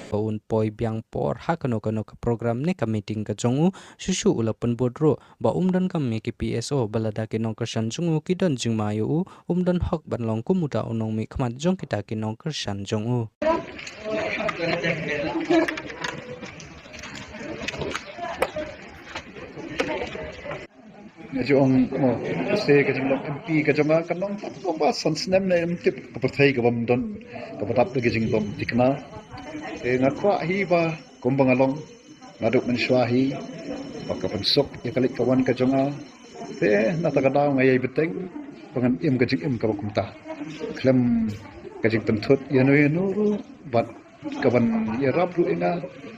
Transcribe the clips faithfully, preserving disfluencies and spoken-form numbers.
Ba un poi biang por ha kano kano ka program ne ka meeting ka jong u, shuh shuh u la pynbud ruh ba um don kam ïa ki P S O, ba lada ki nongkyrshan jong u ki don jingma ïa u, um don hok ban long kum uta u nongmihkhmat jong kita ki nongkyrshan jong u. Nga ju ong, mo, se ka jinglong M P ka jong nga ka long tang ba san snem ne em tip ka pyrthei ka bym don, ka ba dap da ka jingbym thikna. Te nga kwah hi ba kumba nga long naduh mynshuwa hi, ba ka pynsuk ïa ka leit ka wan ka jong nga. Te na ta ka daw nga ïai bteng ba ngan im ka jingim kaba kumta, khlem ka jingpynthut ïano ïano ruh bad ka ban ïarap ruh ïa nga,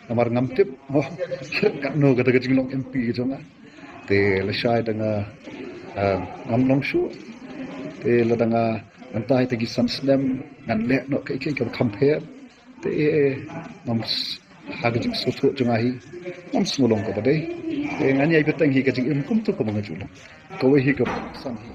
namar ngam tip, oh, katno kata ka jinglong M P ka jong nga. Te lashai da nga, ah, ngam long shuh. Te lada nga, ngan tai te ki san snem ngan leh noh kaei kaei kaba kham pher. Te, eh, ngam s-, ha ka jingsngewthuh jong nga hi ngam sngewlong kaba dei. Te ngan ïai bteng hi ka jingim kumto kaba nga ju long. Kawei hi kaba san hi.